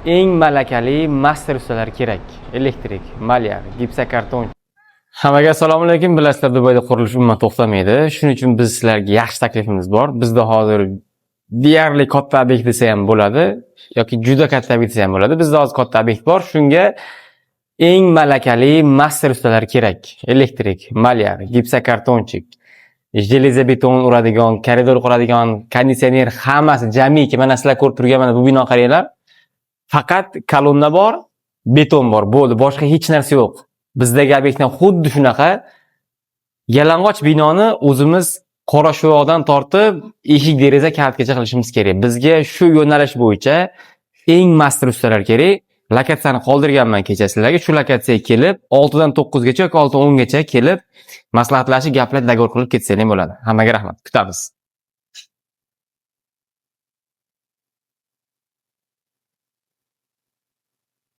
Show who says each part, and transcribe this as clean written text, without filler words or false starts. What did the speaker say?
Speaker 1: Eng malakali master ustalar kerak. Elektrik, malyar, gipsokarton. Hammaga assalomu alaykum. Bilasizlar, Dubayda qurilish umuman to'xtamaydi. Shuning uchun biz sizlarga yaxshi taklifimiz bor. Bizda hozir deyarli katta obyekt desa ham bo'ladi yoki juda katta obyekt desa ham bo'ladi. Bizda hozir katta obyekt bor. Shunga eng malakali master ustalar kerak. Elektrik, malyar, gipsokartonchik, железобетон uradigan, koridor quradigan, konditsioner, hammasi jamiki. Mana sizlar ko'rib turgan mana bu bino, qaranglar. Faqat kolonna bor, beton bor, bo'ldi, boshqa hech narsa yo'q. Bizdagi obyektdan xuddi shunaqa yalang'och binoni o'zimiz qora shuvoqdan tortib eshik, deraza, kalitgacha qilishimiz kerak. Bizga shu yo'nalish bo'yicha eng master ustalar kerak. Lokatsiyani qoldirganman kecha sizlarga. Shu lokatsiyaga kelib 6 dan 9 gacha yoki 6 dan 10 gacha kelib maslahatlashib, gaplar, договор qilib ketsanglar bo'ladi. Hammaga rahmat. Kutamiz.